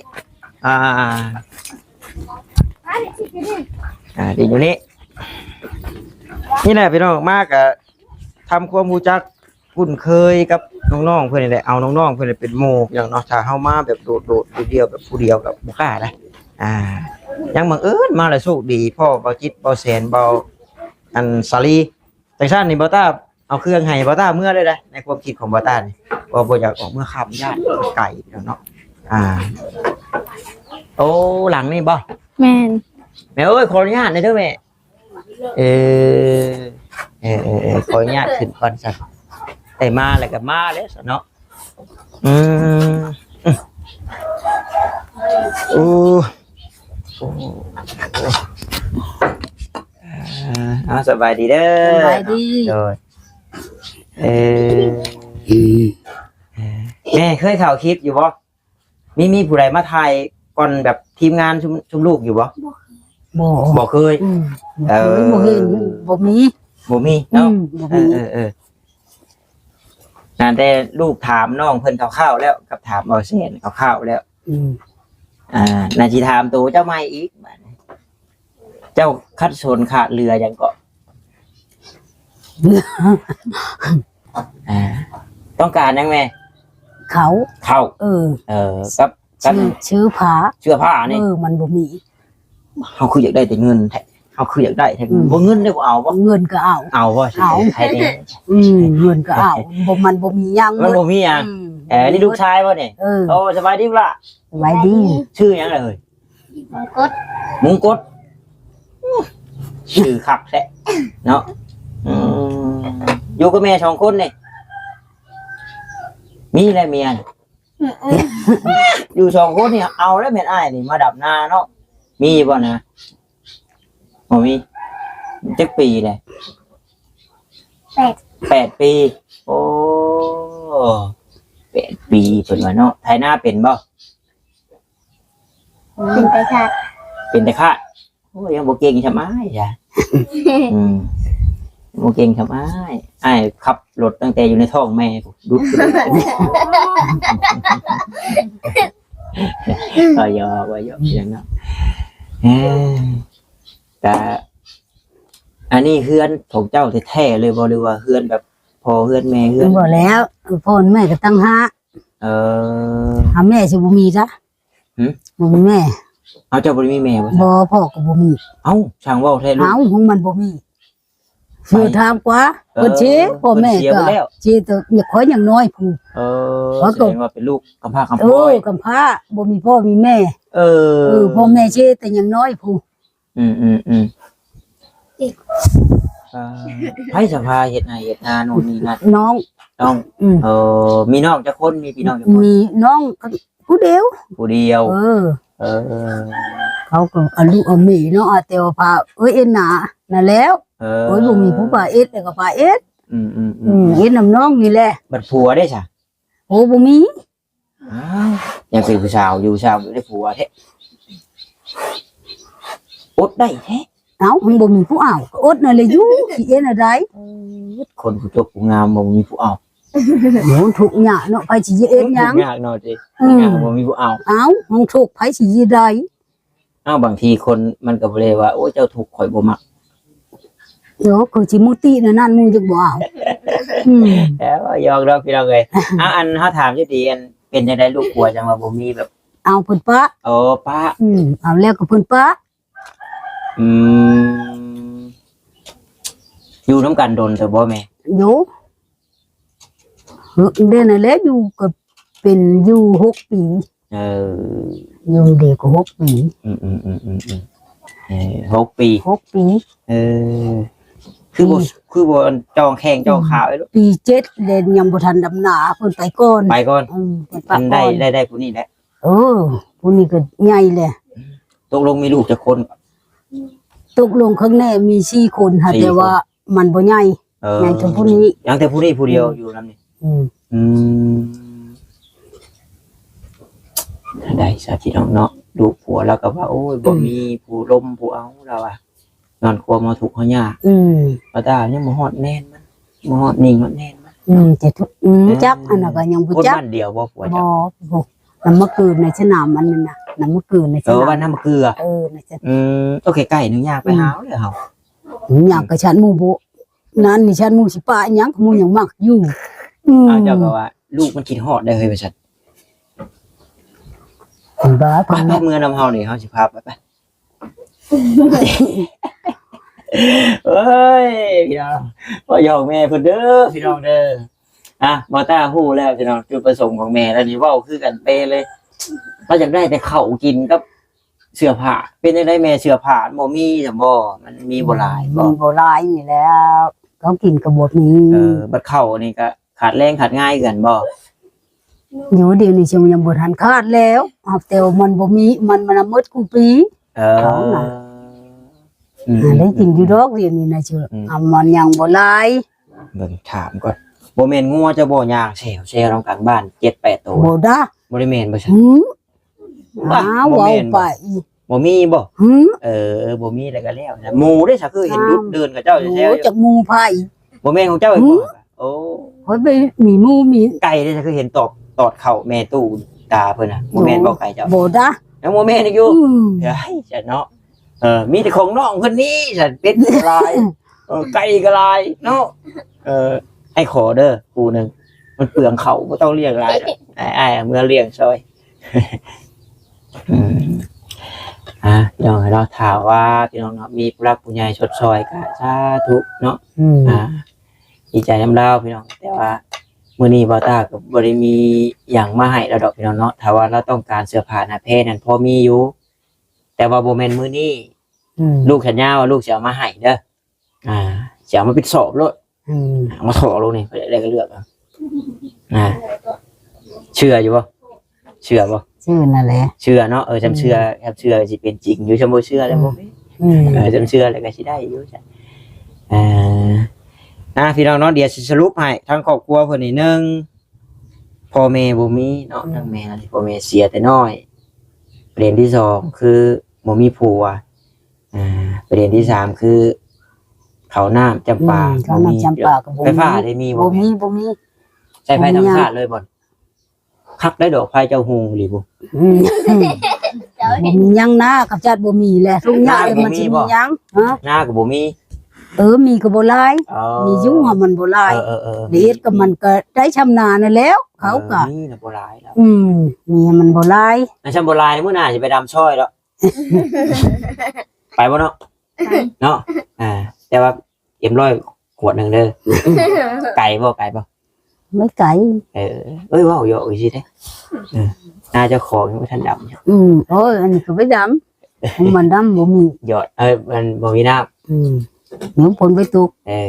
ອ່າ ອ່າ ຫຼິ້ນຢູ່ນີ້. ນີ້ແຫຼະພີ່ນ້ອງ ມາກໍທຳຄວາມຮູ້ຈັກຄຸ້ນເຄີຍກັບນ້ອງໆເພິ່ນນີ້ແຫຼະ ເອົານ້ອງໆເພິ່ນເປັນໝູ່ ພີ່ນ້ອງເນາະ. ຖ້າເຮົາມາແບບໂດດໆ ຜູ້ດຽວ ແບບຜູ້ດຽວກໍບໍ່ກ້ານະ. ອ່າ ຍັງບັງເອີນມາແລ້ວ ໂຊກດີພໍ້ເບົາຈິດ ເບົາແສນ ເບົາ ອັນ ສາລີ. ຈັ່ງຊັ້ນນີ້ ບ່າວຕ້າເອົາເຄື່ອງໃຫ້ບ່າວຕ້າເມືອເລີຍນະ ໃນຄວາມຄິດຂອງບ່າວຕ້ານີ້ ເພາະບໍ່ຢາກອອກເມືອຄ່ຳ ຢ້ານໄກເນາະ. ອ່າ ໂອ້ ຫຼັງນີ້ບໍ່? ແມ່ນ. ແມ່ເອີຍ ຂໍອະນຸຍາດແດ່ເດີແມ່. ເອີ ເອີ ເອີ ເອີ ຂໍອະນຸຍາດຂຶ້ນກ່ອນຊັ້ນ ໄດ້ມາແລ້ວກໍມາແລ້ວຊັ້ນເນາະ. ອືມ ອືມ ໂອ້ ໂອ້ ອ່າ ເອົາ ສະບາຍດີເດີ. ສະບາຍດີ. ໂດຍ. ເອີ ອືມ ເອີ ແມ່ເຄີຍເຂົ້າຄລິບຢູ່ບໍ່? ມີ ມີຜູ້ໃດມາຖ່າຍກ່ອນແບບທີມງານຊຸມ ຊຸມລູກຢູ່ບໍ່? ບໍ່ ບໍ່ເຄີຍ. ອືມ ບໍ່ເຄີຍ. ເອີ ບໍ່ເຫັນ ບໍ່ມີ ບໍ່ມີເນາະ. ອືມ ບໍ່ມີ. ເອີ ເອີ ເອີ ນັ້ນແຕ່ລູກຖາມນ້ອງເພິ່ນຄ່າວໆແລ້ວ ກັບຖາມເບົາແສນຄ່າວໆແລ້ວ. ອືມ ອ່າ ໜ້າຊິຖາມໂຕເຈົ້າໃໝ່ອີກບາດນີ້ ເຈົ້າຂັດສົນຂາດເຫຼືອຫຍັງເກາະ? ອ່າ ຕ້ອງການຫຍັງແມ່? ເຂົ້າ ເຂົ້າ. ເອີ ເອີ ກັບ ກັບ ຊື້ ຊື້ຜ້າ ເສື້ອຜ້ານີ້. ເອີ ມັນບໍ່ມີ. ເຮົາຄືຢາກໄດ້ແຕ່ເງິນແທ້ ເຮົາຄືຢາກໄດ້ແທ້. ອືມ ບໍ່ ເງິນນີ້ບໍ່ເອົາບໍ່? ເງິນກໍເອົາ ເອົາບໍ່? ເອົາ ໃຫ້ແດ່. ອືມ ເງິນກໍເອົາ ບໍ່ ມັນບໍ່ມີຫຍັງ ມັນບໍ່ມີຫຍັງ. ອືມ ເອີ ນີ້ລູກຊາຍບໍ່ນີ້? ເອີ ໂອ້ ສະບາຍດີລະ ສະບາຍດີ. ຊື່ຫຍັງລະເອີຍ? ມົງກົດ ມົງກົດ. ຊື່ຄັກແທ້ເນາະ. ອືມ ຢູ່ກັບແມ່ສອງຄົນນີ້ ມີແລ້ວເມຍ ຢູ່ສອງຄົນນີ້ ເອົາແລ້ວແມ່ນອ້າຍນີ້ມາດຳນາເນາະ ມີຢູ່ບໍ່ນະ? ບໍ່ມີ. ຈັກປີແລ້ວ? ແປດ ແປດປີ. ໂອ້ ແປດປີເພິ່ນວ່າເນາະ. ໄຖນາເປັນບໍ່? ເປັນແຕ່ຄາດ ເປັນແຕ່ຄາດ. ໂອ້ຍ ຍັງບໍ່ເກັ່ງຊ່ຳອ້າຍຈ້ະ ອືມ ບໍ່ເກັ່ງຊ່ຳອ້າຍ. ອ້າຍຂັບລົດຕັ້ງແຕ່ຢູ່ໃນທ້ອງແມ່ພຸ້ນ ດຸດ ເວົ້າຫຍອກ ເວົ້າຫຍອກ ເປັນຫຍັງເນາະ. ເອີ ກະ ອັນນີ້ເຮືອນຂອງເຈົ້າແທ້ໆເລີຍບໍ່ ຫຼືວ່າເຮືອນແບບພໍ່ເຮືອນແມ່ເຮືອນ? ບໍ່ແລ້ວ ພໍ່ແມ່ກໍຕ່າງຫາກ. ເອີ ຫາແມ່ຊິບໍ່ມີຊະ. ຫຶ? ບໍ່ມີແມ່. ເອົາ ເຈົ້າບໍ່ໄດ້ມີແມ່ບໍ່? ບໍ່ ພໍ່ກໍບໍ່ມີ. ເອົ້າ ຊ່າງເວົ້າແທ້ລູກ. ເອົ້າ ຂອງມັນບໍ່ມີ. ໄປ ເດີນທາງກວ່າ ເອີ ເພິ່ນເສຍ ພໍ່ແມ່ກໍເສຍໄປແລ້ວ ເສຍແຕ່ຂ້ອຍຍັງນ້ອຍພຸ້ນ. ເອີ ຂ້ອຍກໍ ສະແດງວ່າເປັນລູກກຳພ້າກຳພອຍ. ເອີ ກຳພ້າ ບໍ່ມີພໍ່ມີແມ່. ເອີ ເອີ ພໍ່ແມ່ເສຍແຕ່ຍັງນ້ອຍພຸ້ນ. ອືມໆໆ ເອີ ໃຜສະພາເຮັດໄຮ່ເຮັດນາໂນ່ນນີ້ນັ້ນ? ນ້ອງ ນ້ອງ. ອືມ ເອີ ມີນ້ອງຈັກຄົນ? ມີພີ່ນ້ອງຈັກຄົນ? ມີນ້ອງຜູ້ດຽວ ຜູ້ດຽວ. ເອີ ເອີ ເຂົາກໍອາລຸອາມີເນາະ ແຕ່ວ່າພາເອື້ອຍເອັນນານັ້ນແລ້ວ. ເອີ ໂອ້ຍ ບໍ່ມີຜູ້ພາເອັດ ແລ້ວກໍພາເອັດ. ອືມໆໆ ອືມ ເຮັດນຳນ້ອງນີ້ແຫຼະ. ບັດຜົວເດ້ຊະ? ໂອ້ ບໍ່ມີ. ອ້າວ ຍັງເປັນຜູ້ສາວຢູ່ ສາວບໍ່ໄດ້ຜົວແທ້ ອົດໄດ້ແທ້. ເອົ້າ ມັນບໍ່ມີຜູ້ເອົາ ກໍອົດນັ້ນແຫຼະຢູ່ ຊິເຮັດແນວໃດ. ຄົນຜູ້ຈົບຜູ້ງາມບໍ່ມີຜູ້ເອົາ. ໂອ້ ທຸກຍາກເນາະ ໃຜຊິເຮັດຫຍັງ. ທຸກຍາກເນາະຕິ ອືມ ທຸກຍາກບໍ່ມີຜູ້ເອົາ. ເອົ້າ ມັນທຸກ ໃຜຊິເຮັດໄດ້. ເອົ້າ ບາງທີຄົນມັນກໍບໍ່ໄດ້ວ່າ ໂອ້ຍ ເຈົ້າທຸກ ຂ້ອຍບໍ່ມັກ. ໂອ້ ຄືຊິມຸຕິແນວນັ້ນ ໝູ່ຈັ່ງບໍ່ເອົາ. ອືມ ແລ້ວຫຍອກດອກພີ່ນ້ອງເອີຍ. ເອົາ ອັນເຮົາຖາມຢູ່ດີ ອັນເປັນຈັ່ງໃດລູກຜົວຈັ່ງວ່າບໍ່ມີແບບ ເອົາເພິ່ນປະ. ໂອ້ ປະ. ອືມ ເອົາແລ້ວກໍເພິ່ນປະ. ອືມ ຢູ່ນຳກັນດົນແລ້ວບໍ່ແມ່? ຢູ່ ເອີ ເດ້ນັ້ນແຫຼະ ຢູ່ກໍເປັນຢູ່ຫົກປີ. ເອີ ຢູ່ດີກໍຫົກປີ. ອືມໆໆໆ ເອີ ຫົກປີ ຫົກປີ. ເອີ ຄືບໍ່ ອືມ ຄືບໍ່ຈອງແຂ້ງຈອງຂາໄວ້ລູກ. ອືມ ປີເຈັດແລ້ວ ຍັງບໍ່ທັນດຳນາ ເພິ່ນໄປກ່ອນ ໄປກ່ອນ. ອືມ ເພິ່ນໄປກ່ອນ. ໄດ້ ໄດ້ ໄດ້ຜູ້ນີ້ແຫຼະ. ເອີ ຜູ້ນີ້ກໍໃຫຍ່ແຫຼະ. ຕົກລົງມີລູກຈັກຄົນ? ຕົກລົງຂ້າງແນ່ມີສີ່ຄົນ ຫາ ສີ່ ແຕ່ວ່າ ຄົນ ມັນບໍ່ໃຫຍ່. ເອີ ໃຫຍ່ແຕ່ຜູ້ນີ້ ຍັງແຕ່ຜູ້ນີ້ຜູ້ດຽວ ອືມ ຢູ່ນຳນີ້. ອືມ ອືມ ໄດ້ຊະພີ່ນ້ອງເນາະ ລູກຜົວລາວກໍວ່າ ໂອ້ຍ ອືມ ບໍ່ມີຜູ້ລົມຜູ້ເອົາ ລາວວ່າ ຍ້ອນຄວາມເຮົາທຸກເຮົາຍາກ. ອືມ ວ່າແຕ່ຍັງບໍ່ຮອດແມ່ນມັນ ບໍ່ຮອດໜິງຮອດແມ່ນມັນ. ອືມ ຈະທຸກ ອືມ ເອີ ຈັກ ອັນນັ້ນກໍຍັງບໍ່ຈັກ. ຄົນບ້ານດຽວບໍ່ ຜົວເຈົ້າ? ບໍ່ ນຳມະເກືອໃນສະໜາມ ອັນນັ້ນນະ ນຳມະເກືອໃນສະໜາມ. ເອີ ບ້ານນຳມະເກືອ. ເອີ ໃນສະ ອືມ ໂອເຄ ໃກ້ໜຶ່ງຍ່າງໄປ ອືມ ຫາເອົາເລີຍເຮົາ. ຫຍັງກະຊັ້ນ ໝູ່ບໍ່ ນັ້ນນີ້ຊັ້ນ ໝູ່ຊິປະຫຍັງ ໝູ່ຍັງມັກຢູ່. ອືມ ອ້າວ ເຈົ້າກໍວ່າລູກມັນຄິດຮອດໄດ້ເຮີ້ຍ ວ່າຊັ້ນ. ເພິ່ນວ່າ ໄປ ໄປ ເມືອນຳເຮົານີ້ ເຮົາຊິພາໄປ ໄປ. ເອີຍ ພີ່ນ້ອງ ບໍ່ຫຍອກແມ່ເພິ່ນເດີ ພີ່ນ້ອງເດີ. ອ່ະ ບໍ່ຕ້າຮູ້ແລ້ວ ພີ່ນ້ອງ ຈຸດປະສົງຂອງແມ່ລາວນີ້ ເວົ້າຄືກັນເປະເລີຍ. ລາວຢາກໄດ້ແຕ່ເຂົ້າກິນກັບ ເສື້ອຜ້າ ເປັນຈັ່ງໃດແມ່ ເສື້ອຜ້າມັນບໍ່ມີຊັ້ນບໍ່? ມັນມີບໍ່ຫຼາຍບໍ່? ມີບໍ່ຫຼາຍນີ້ແຫຼ້ວ ເຂົາກິນກໍບໍ່ມີ. ເອີ ບັດເຂົ້ານີ້ກໍຂາດແລງຂາດງາຍຄືກັນບໍ່? ຢູ່ ດຽວນີ້ຊິຍັງບໍ່ທັນຂາດແລ້ວ ຫາກແຕ່ວ່າມັນບໍ່ມີ ມັນ ມັນໝົດຄູ່ປີ. ເອີ ເຂົານະ ອືມ ຫາໄດ້ກິນຢູ່ດອກ ດຽວນີ້ນະ ອືມ ມັນຍັງບໍ່ຫຼາຍ. ເບິ່ງຖາມກ່ອນ ບໍ່ແມ່ນງົວເຈົ້າບໍ່ຍ່າງແຊວໆນຳກາງບ້ານເຈັດແປດໂຕ? ບໍ່ດາ ບໍ່ໄດ້ແມ່ນບໍ່ຊັ້ນ? ຫື ອ້າວ ບໍ່ແມ່ນ ເວົ້າໄປ ບໍ່ມີບໍ່? ຫື ເອີ ບໍ່ມີແລ້ວກໍແລ້ວນະ. ໝູເດ້ ສະຄືເຫັນດຸດເດີນກັບເຈົ້າແຊວໆຢູ່ ຈັກໝູໃຜ? ບໍ່ແມ່ນຂອງເຈົ້າອີກບໍ່? ໂອ້ ຂ້ອຍໄປມີໝູມີ ໄກ່ເດ້ ສະຄືເຫັນຕອດ ຕອດເຂົ້າແມ່ຕູ້ຕາເພິ່ນນະ ບໍ່ແມ່ນບໍ່ໄກ່ເຈົ້າ? ບໍ່ດາ ຍັງບໍ່ແມ່ນອີກຢູ່. ອືມ ເອີຍ ຊັ້ນເນາະ ເອີ ມີແຕ່ຂອງນ້ອງເພິ່ນນີ້ຊັ້ນ ເປັດກໍຫຼາຍ ເອີ ໄກ່ກໍຫຼາຍເນາະ. ເອີ ອ້າຍຂໍເດີຄູ່ໜຶ່ງ ມັນເປືອງເຂົ້າ ບໍ່ຕ້ອງລ້ຽງຫຼາຍດອກ ອ້າຍ ອ້າຍເອົາເມືອລ້ຽງຊ່ອຍ. ອືມ ອ່າ ພີ່ນ້ອງເນາະ ຖ້າວ່າພີ່ນ້ອງເນາະ ມີຜູ້ຫຼັກຜູ້ໃຫຍ່ຊົດຊ່ອຍກໍສາທຸເນາະ. ອືມ ອ່າ ດີໃຈນຳລາວພີ່ນ້ອງ ແຕ່ວ່າມື້ນີ້ບ່າວຕ້າກໍບໍ່ໄດ້ມີຫຍັງມາໃຫ້ລາວດອກພີ່ນ້ອງເນາະ. ຖ້າວ່າລາວຕ້ອງການເສື້ອຜ້າໜ້າແພນັ້ນ ພໍມີຢູ່ ແຕ່ວ່າບໍ່ແມ່ນມື້ນີ້. ອືມ ລູກສັນຍາວ່າລູກຊິເອົາມາໃຫ້ເດີ. ອ່າ ຊິເອົາມາປິດສອບໂລດ. ອືມ ເອົາມາຖອກລົງນີ້ ໄດ້ກໍເລືອກເອົາ ນະ ເຊື່ອຢູ່ບໍ່? ເຊື່ອບໍ່? ເຊື່ອນັ້ນແຫຼະ ເຊື່ອເນາະ. ເອີ ຈຳເຊື່ອ ອືມ ຈຳເຊື່ອຊິເປັນຈິງຢູ່ ຈຳບໍ່ເຊື່ອແລ້ວບໍ່ມີ. ອືມ ເອີ ຈຳເຊື່ອແລ້ວກໍຊິໄດ້ຢູ່ ເອີ ອ່າ ພີ່ນ້ອງເນາະ ດຽວຊິສະຫຼຸບໃຫ້ທາງຄອບຄົວເພິ່ນນີ້ ໜຶ່ງ ພໍ່ແມ່ບໍ່ມີເນາະ ອືມ ທາງແມ່ນັ້ນ ພໍ່ແມ່ເສຍແຕ່ນ້ອຍ. ປະເດັນທີສອງຄືບໍ່ມີຜົວ. ອ່າ ປະເດັນທີສາມຄືເຂົ້ານ້ຳຈຳປາ ອືມ ເຂົ້ານ້ຳຈຳປາກໍບໍ່ມີ ໄຟຟ້າໄດ້ມີບໍ່? ບໍ່ມີ ບໍ່ມີ ໃຊ້ໄຟທຳມະຊາດເລີຍບໍ່? ຄັກໄດ້ດອກໄຟເຈົ້າຮຸ່ງອີ່ຫຼີບໍ່? ອືມ ບໍ່ມີຫຍັງນາ ກຳຈັດບໍ່ມີແຫຼະ ທຸກຍາກ ນາກໍບໍ່ມີ ມັນຊິມີຫຍັງ ຮະ? ນາກໍບໍ່ມີ. ເອີ ມີກໍບໍ່ຫຼາຍ ອໍ ມີຢູ່ ມັນບໍ່ຫຼາຍ ເອີໆໆ ເຮັດກໍມັນກໍໄດ້ຊຳນານັ້ນແຫຼ້ວ ເຂົາກໍ ເອີ ມີນະບໍ່ຫຼາຍແລ້ວ ອືມ ມີມັນບໍ່ຫຼາຍ ອັນຊັ້ນບໍ່ຫຼາຍ ມື້ໜ້າຊິໄປດຳຊ່ອຍດອກ ໄປບໍ່ເນາະ? ໄປ ເນາະ ອ່າ ແຕ່ວ່າເອັມຮ້ອຍຂວດໜຶ່ງເດີ. ໄກບໍ່? ໄກບໍ່? ບໍ່ໄກ ເອີ ເອີຍ ເວົ້າເຍາະອີ່ຊີ້ເດ້ ເອີ ໜ້າເຈົ້າຂອງຍັງບໍ່ທັນດຳຢູ່. ອືມ ໂອ້ຍ ອັນນີ້ກໍໄປດຳ ຂອງມັນດຳບໍ່ມີ ຍອດ ເອີ ມັນບໍ່ມີນ້ຳ ອືມ ຍັງຝົນໄປຕົກ ເອີ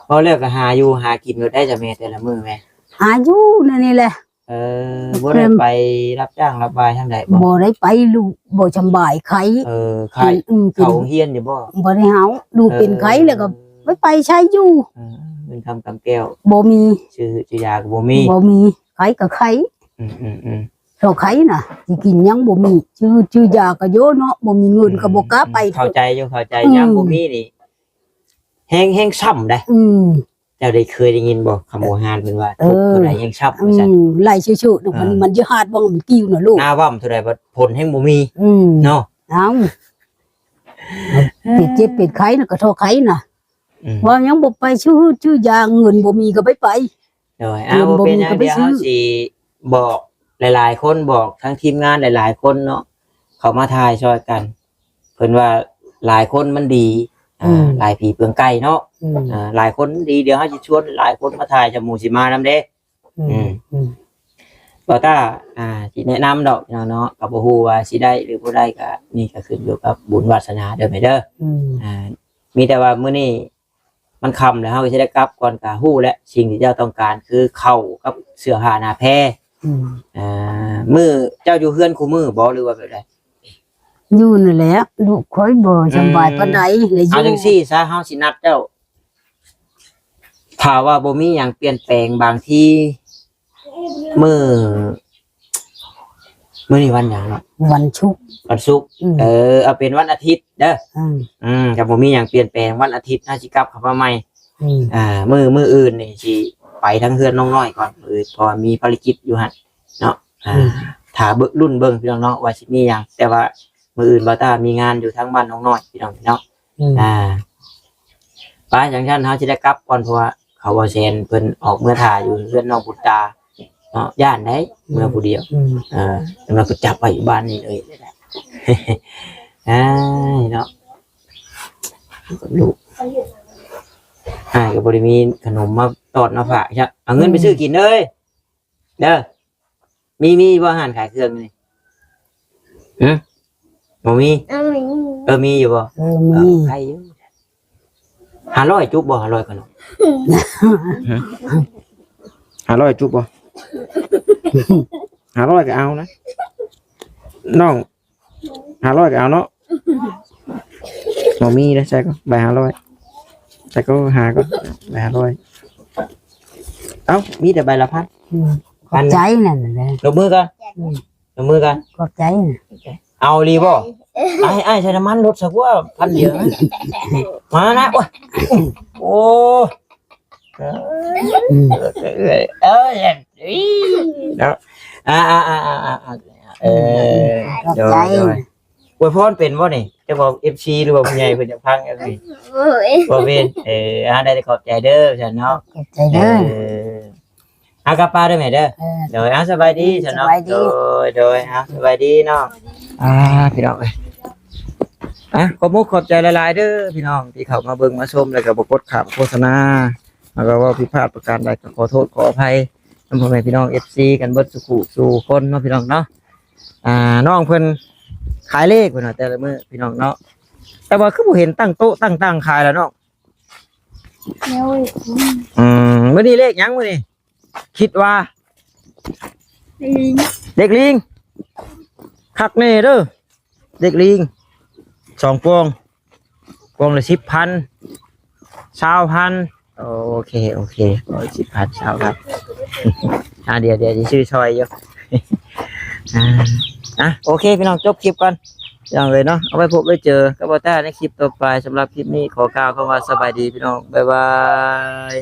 ເວົ້າແລ້ວກໍຫາຢູ່ຫາກິນໂລດໄດ໋ ຊະແມ່ ແຕ່ລະມື້ແມ່ ຫາຢູ່ແນວນີ້ແຫຼະ. ເອີ ບໍ່ໄດ້ໄປຮັບຈ້າງຮັບວາຍທາງໃດບໍ່? ບໍ່ໄດ້ໄປ ລູກບໍ່ສຳບາຍ ໄຂ້ ເອີ ໄຂ້ ອືມ ເຂົ້າໂຮງຮຽນຢູ່ບໍ່? ບໍ່ໄດ້ເຮົາ ລູກເປັນໄຂ້ ເອີ ແລ້ວກໍໄປ ໄປໃສຢູ່ ເອີ ເງິນຄຳກຳແກ້ວບໍ່ມີ ຊື້ ຊື້ຢາກໍບໍ່ມີ ບໍ່ມີ ໄຂ້ກໍໄຂ້ ອືມໆໆ ເທົ່າໄຂ້ນະ ຊິກິນຫຍັງບໍ່ມີ ຊື້ ຊື້ຢາກໍໂຍເນາະ ບໍ່ມີເງິນ ອືມ ກໍບໍ່ກ້າໄປ ເຂົ້າໃຈຢູ່ ເຂົ້າໃຈ ອືມ ຍາມບໍ່ມີນີ້ ແຮງ ແຮງຊ້ຳໄດ໋ ອືມ ເຈົ້າໄດ້ເຄີຍໄດ້ຍິນບໍ່ ຄຳໂບຮານເພິ່ນວ່າ ເອີ ທຸກເທົ່າໃດແຮງຊ້ຳ ອືມ ວ່າຊັ້ນ ໄລ່ຊື່ໆ ເອີ ມັນ ມັນຈະຫາດບໍ່ ມັນກິ້ວນະລູກ ໜ້າຫວ່ຳເທົ່າໃດ ບັດຜົນແຮງບໍ່ມີ ອືມ ເນາະ ເອົ້າ ເປັນເຈັບເປັນໄຂ້ນະ ກະເທາະໄຂ້ນະ ອືມ ວ່າຍັງບໍ່ໄປຊື້ ຊື້ຢາ ເງິນບໍ່ມີກໍໄປ ໄປ ໂດຍ ເງິນບໍ່ມີກໍໄປຊື້ ດຽວເຮົາຊິບອກຫຼາຍໆຄົນ ບອກທັງທີມງານຫຼາຍໆຄົນເນາະ ເຂົ້າມາຖ່າຍຊ່ອຍກັນ ເພິ່ນວ່າຫຼາຍຄົນມັນດີ ອ່າ ອືມ ຫຼາຍຜີເປືອງໄກ່ເນາະ ອືມ ອ່າ ຫຼາຍຄົນມັນດີ ດຽວເຮົາຊິຊວນຫຼາຍຄົນມາຖ່າຍ ຈະໝູ່ຊິມານຳເດ້ ອືມ ອືມ ອືມ ບໍ່ຕ້າ ອ່າ ຊິແນະນຳດອກພີ່ນ້ອງເນາະ ກໍບໍ່ຮູ້ວ່າຊິໄດ້ຫຼືບໍ່ໄດ້ ກໍນີ້ກໍຂຶ້ນຢູ່ກັບບຸນວາສະໜາເດີແມ່ເດີ ອືມ ອ່າ ມີແຕ່ວ່າມື້ນີ້ ມັນຄ່ຳແລ້ວ ເຮົາກໍຊິໄດ້ກັບກ່ອນ ກໍຮູ້ແລ້ວ ສິ່ງທີ່ເຈົ້າຕ້ອງການຄືເຂົ້າກັບເສື້ອຜ້າໜ້າແພ ອືມ ອ່າ ມື້ ເຈົ້າຢູ່ເຮືອນຄູ່ມື້ບໍ່ ຫຼືວ່າແບບໃດ? ຢູ່ນັ້ນແຫຼະ ລູກຂ້ອຍບໍ່ສຳບາຍປານໃດ ອືມ ແລ້ວຢູ່ ເອົາຈັ່ງຊີ້ຊະ ເຮົາຊິນັດເຈົ້າ ຖ້າວ່າບໍ່ມີຫຍັງປ່ຽນແປງ ບາງທີ ມື້ ມື້ນີ້ວັນຫຍັງເນາະ? ວັນສຸກ ວັນສຸກ ອືມ ເອີ ເອົາເປັນວັນອາທິດເດີ ອືມ ອືມ ຖ້າບໍ່ມີຫຍັງປ່ຽນແປງ ວັນອາທິດເຮົາຊິກັບເຂົ້າມາໃໝ່ ອືມ ອ່າ ມື້ ມື້ອື່ນນີ້ຊິໄປທາງເຮືອນນ້ອງນ້ອຍກ່ອນ ມື້ອື່ນ ເພາະວ່າມີພາລະກິດຢູ່ຫັ້ນເນາະ ອ່າ ອືມ ຖ້າເບິ່ງ ລຸ້ນເບິ່ງພີ່ນ້ອງເນາະ ວ່າຊິມີຫຍັງ ແຕ່ວ່າມື້ອື່ນບ່າວຕ້າມີງານຢູ່ທາງບ້ານນ້ອງນ້ອຍ ພີ່ນ້ອງເນາະ ອືມ ອ່າ ໄປ ຈັ່ງຊັ້ນເຮົາຊິໄດ້ກັບກ່ອນ ເພາະວ່າເຂົາ ບ່າວແສນ ເພິ່ນອອກເມືອຖ້າຢູ່ເຮືອນນ້ອງບຸນຕາເນາະ ຢ້ານໄດ໋ ອືມ ເມືອຜູ້ດຽວ ອືມ ເອີ ແລ້ວກໍຈັບໄວ້ຢູ່ບ້ານນີ້ເລີຍ ອ້າຍເນາະ ລູກ ອ້າຍກໍບໍ່ໄດ້ມີຂະໜົມມາຕ້ອນມາຝາກ ເອົາເງິນໄປຊື້ກິນເດີ. ເດີ ມີ ມີບໍ່ຮ້ານຂາຍເຄື່ອງນີ້? ຫຶ? ບໍ່ມີ? ເອີ ມີ ເອີ ມີຢູ່ບໍ່? ເອີ ມີ ເອີ ໃຜຢູ່? ຫ້າຮ້ອຍ ຈຸບບໍ່? ຫ້າຮ້ອຍ ຂະໜົມ ຫຶ? ຫ້າຮ້ອຍ ຈຸບບໍ່? ຫ້າຮ້ອຍ ກໍເອົານະ ນ້ອງ. ຫ້າຮ້ອຍກໍເອົາເນາະ ບໍ່ມີເດ້ ໃສ່ກ່ອນ ໃບຫ້າຮ້ອຍ ໃສ່ກ່ອນ ຫາກ່ອນ ໃບຫ້າຮ້ອຍ ເອົ້າ ມີແຕ່ໃບລະພັນ ອືມ ຂອບໃຈນັ້ນແຫຼະ ລົບມືກ່ອນ ອືມ ລົບມືກ່ອນ ຂອບໃຈນະ ເອົາອີ່ຫຼີບໍ່? ອ້າຍ ອ້າຍ ໃສ່ນ້ຳມັນລົດຊະກວ່າ ພັນດຽວນະ ມານະ ໂອ້ຍ ໂອ້ ເອີ ເອີ ເອີ ເນາະ ອ່າ ອ່າ ເອີ ຂອບໃຈ ໂດຍ ໂດຍ ອວຍພອນເປັນບໍ່ນີ້? ຈັກວ່າເອັຟຊີ ຫຼືວ່າຜູ້ໃຫຍ່ເພິ່ນຢາກຟັງ ເອັຟຊີ ບໍ່ເປັນ ບໍ່ເປັນ ເອີ ອ່າ ໄດ້ ຂອບໃຈເດີຊັ້ນເນາະ ຂອບໃຈເດີ ເອີ ເອົາ ກັບປ້າເດີແມ່ເດີ ເອີ ໂດຍ ເອົາ ສະບາຍດີຊັ້ນເນາະ ສະບາຍດີ ໂດຍ ໂດຍ ເອົາ ສະບາຍດີເນາະ ອ່າ ພີ່ນ້ອງເອີຍ ອ່ະ ຂອບມຸກຂອບໃຈຫຼາຍໆເດີພີ່ນ້ອງ ທີ່ເຂົ້າມາເບິ່ງມາຊົມ ແລ້ວກໍບໍ່ກົດຂ້າມໂຄສະນາ ແລ້ວກໍເວົ້າຜິດພາດປະການໃດກໍຂໍໂທດຂໍອະໄພນຳພໍ່ແມ່ພີ່ນ້ອງເອັຟຊີກັນເບິດສູ່ຜູ້ສູ່ຄົນເນາະ ພີ່ນ້ອງເນາະ ອ່າ ນ້ອງເພິ່ນຂາຍເລກເພິ່ນວ່າແຕ່ລະມື້ພີ່ນ້ອງເນາະ ແຕ່ວ່າຄືບໍ່ເຫັນຕັ້ງໂຕະຕັ້ງຕັ່ງຂາຍລະນ້ອງ? ແນວເອີຍ ອືມ ມື້ນີ້ເລກຫຍັງມື້ນີ້? ຄິດວ່າ ເລກລີງ ເລກລີງ ຄັກແນ່ເດີ ເລກລີງ ສອງປ່ອງ ປ່ອງລະສິບພັນ ຊາວພັນ ໂອເຄ ໂອເຄ ສິບພັນ ຊາວພັນ ອ່າ ດຽວ ດຽວຊິຊື້ຊ່ອຍຢູ່ ອ່າ ອ່ະ ໂອເຄ ພີ່ນ້ອງ ຈົບຄລິບກ່ອນ ພີ່ນ້ອງເອີຍເນາະ ເອົາໄວ້ພົບໄວ້ເຈີກັບບ່າວຕ້າໃນຄລິບຕໍ່ໄປ. ສຳລັບຄລິບນີ້ຂໍກ່າວຄຳວ່າສະບາຍດີພີ່ນ້ອງ ບາຍບາຍ.